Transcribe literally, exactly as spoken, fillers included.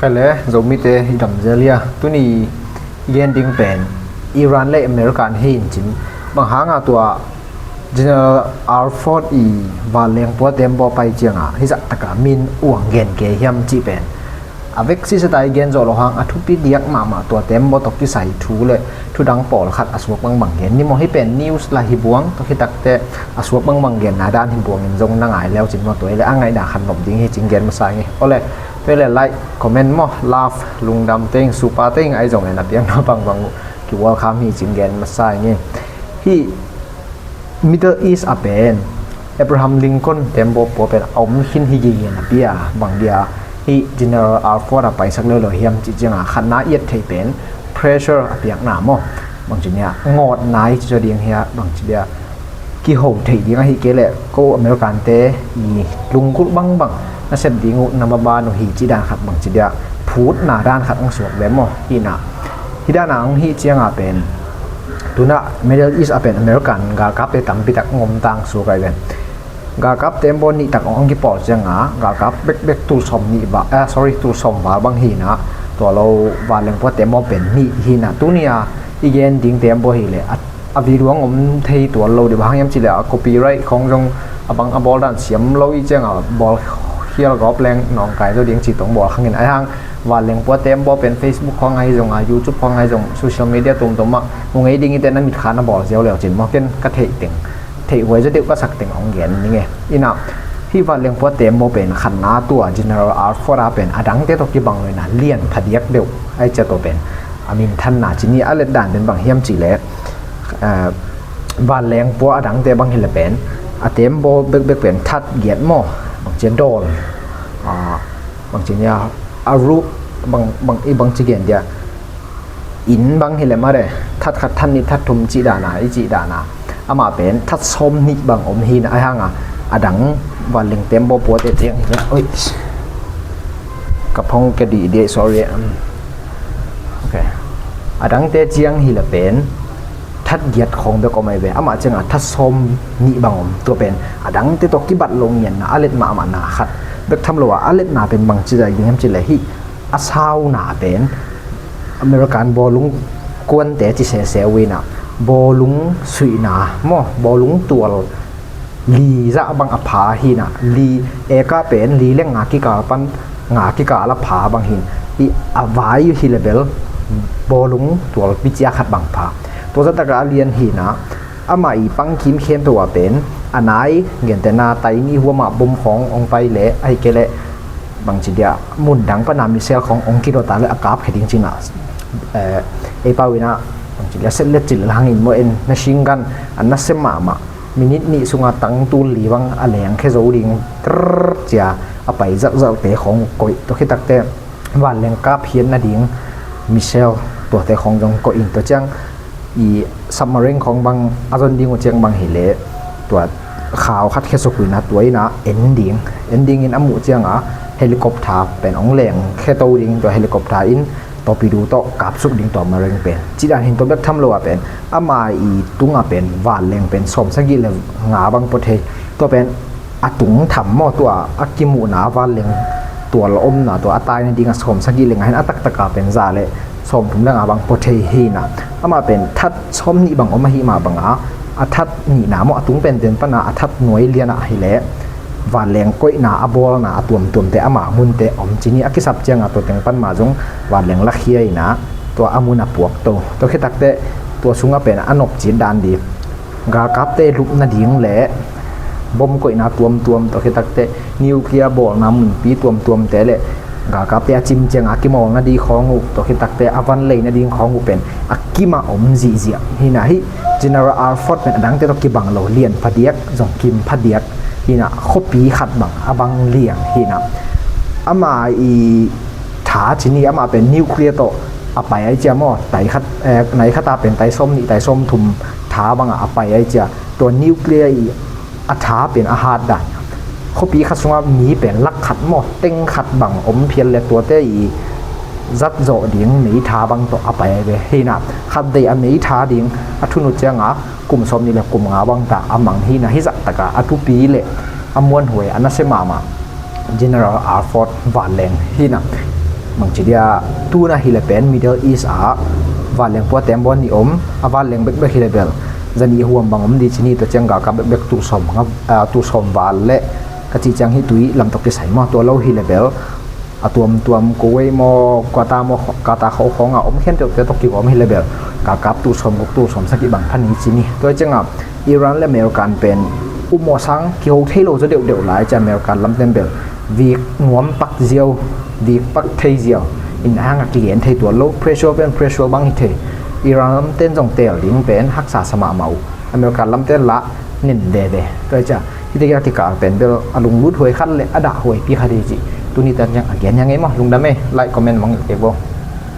Kei le Zomite i dam zel hia? Tuni i gen ding pen Iran le America hi in cin, bang hanga tua General Alford i vanleng pua tembaw pai cianga hizah taka min uang gen kei hiam cih pen a vek sisata i gen zawh lo hang a thupi diak mahmah tua tembaw tawh kisai thu le thudang pawlkhat a suak bangbang gen ni maw. Hih pen news la hi buang, tua khitakte a suak bangbang genna dan hi buangin zong na ngai leu cin maw. Tua ile a ngaihna khat nop ding hi cin gen masa ing e. Awle, tua ile like, comment maw, love, lungdam teng, super teng ahi zongin a piakna bangbang uh ki welcome hi cin gen masa ing e. Hih Middle East a pen Abraham Lincoln tembaw pua pen a om khin hi gige napi a, bang dia hih General Alford a paisak leu lo hiam cih cianga khatna i et theih pen pressure a piakna maw, bangci nia ngawtna i ci zaw ding hia, bangci dia kiho theih ding ahi kei leh ko American te i lunggulh bangbang na sep ding uh na maban uh hi cih dan khat, bangci dia phutna dan khat ang suak ve maw. Hih na hih dana ang hih cianga pen tuna Middle East a pen American galkapte tampitak ngom tang suak ai ven. Galkap tembaw nih tak ong ang kipawl cianga galkap bekbek tul sawm nih val, eh, sorry, tul sawm val bang hina, tua lo vanleng pua tembaw pen nih hina. Tunia i gen ding tembaw hileh a, a video ang om thei tual lo dih, bang hang hiam cileh a copyright khong zong a bang a bawl dan siam lo i cianga bawl khial gawp leng nawngkai zo ding ci tong bawl khangin ai hang vanleng pua tembaw pen Facebook khong ahi zonga, YouTube khong ahi zong, social media tumtum ah mu ngei ding i te na mitkha na bawl ziau leu cin maw, ken ka theih teng theih huai zaw deuh ka sak teng hong gen ning e. Ina hih vanleng pua tembaw pen khatna tua General Alford a pen a dangte tawh kibang lo ina lian phadiak deuh ai cia tawh pen a minthanna cini a letdan pen bang hiam cileh, eh, vanleng pua a dangte bang hileh pen a tembaw bekbek pen that giat maw, bang cia dawl, ah, bang cia nia a ru, bang, bang, i bang ci gen dia inn bang hileh mare, that khat, that nih, that thum cih dana, i cih dana amah pen that sawm nih bang om hina, ai hanga a dang vanleng tembaw puate ciang hileh, oi, ka phong ka dih dia, sorry. Um, okay. A dangte ciang hileh pen that giat khong bek om ai ve, amah cianga that sawm nih bang om. Tua pen a dangte tawh kibat lo ngianna a let mahmahna khat bek tham lo a, a letna pen bang ci zai ding hiam cileh hih a sauna pen American bawlung kuante ci sese uh ina bawlung suihna maw, bawlung tual li zah bang a pha hina, li eka pen li le nga kikal pan nga kikal a pha bang hin, i a vai hi level bawlung tual picia khat bang pha. Tua zataka a lian hina, ama i pangkim khempeuh ah pen a nai gentena taini huama bom khong ong pai le ahi kei leh bangci dia mun dang pana missile khong ong kidota le a kap khe ding cina, eh, ei pau ina bangci dia set let cil hangin maw, en na singgan a na sem mahmah minit nih sunga tangtul li bang a leng khe zo ding, trrr cia a pai zalzalte khong koih, tua khitakte vanleng kap hiat nading missile tuate khong zong koih in, tua ciang i submarine khong bang a zon ding uh ciang bang hileh tua khau khat khe suk uh ina tua ina en ding, en dingin a muh cianga helicopter pen ong leng khe to ding, tua helicopter in torpedo tawh kapsuk ding tua mareng pen. Cidan hin tua bek tham lo ah pen ama i tungah pen vanleng pen sawm sagih le nga bang pua thei. Tua pen a tung tham maw, tua a kimuhna vanleng tual omna tua a taina dinga sawm sagih le nga hin a taktaka pen za le sawm thum le nga bang pua thei hina. Amah pen that sawm nih bang om ahi mah banga a that nihna maw, a tung penten pana a that nuai lianah hileh vanleng koihna a bawlna a tuamtuamte ama munte om cini a kisap cianga tua teng pan mah zong vanleng lakhia ina tua a mun a puak to. Tua khitakte tua sungah pen a nopcit dan di galkapte lupna ding le bom koihna tuamtuam, tua khitakte nuclear bawlna munpi tuamtuamte le galkapte a cim cianga a kimawlna di khawng uh, tua khitakte a van leina ding khawng uh pen a kimah om zihziah hina. Hih General Alford pen a dangte tawh kibang lo, lian phadiak zong kim phadiak hina, khuapi khat bang a bang liang hina. Ama i tha cini amah pen nuclear tawh a pai ai cia maw, tai khat, eh, nai khata pen tai sawm nih tai sawm thum tha banga a pai ai cia. Tua nuclear i a tha pen a hat dan, khuapi khat sunga mi pen lak khat maw, teng khat bang om phial le tuate i zat zawh ding meitha bang tawh a pai ai ve hina. Khat dei a meitha ding a thunut cianga kum sawm nih le kum nga bang ta a mang hina. Hizah taka a thupi le a muanhuai a nasia mahmah General Alford vanleng hina. Bangci dia, tuna hi le pen Middle East ah vanleng pua tembaw ni om, a vanleng bekbek hi le bel zani huam bang om di ci ni. Tua ciang galkap bekbek tul sawm nga, ah, tul sawm val le ka cih ciang hi tui lam tawh kisai maw, tua lo hi le bel a tuamtuam Kuwait maw, Qatar maw, Qatar khawh khawng a om khenteuhte tawh kigawm hi le bel galkap tul sawm guk tul sawm sagih bang pha ni ci ni. Tua ciang a Iran le American pen ummawh sang kiho thei lo zaw deuhdeuh lai ciang American lamten bel vik nuam pak ziau, vik pak thei ziau in a hang a kigen thei tuan lo. Pressure pen pressure bang hi thei. Iran lamten zong teel ding pen haksa sa mahmah uh. American lamten lah nen veve. Tua ciang hite kia kikal pen bel a lunglut huai khat le a dah huaipi khat hi ci. Tuni tan ciang a gen hi a ngei maw. Lungdam ei. Like, comment mangngilh kei bo.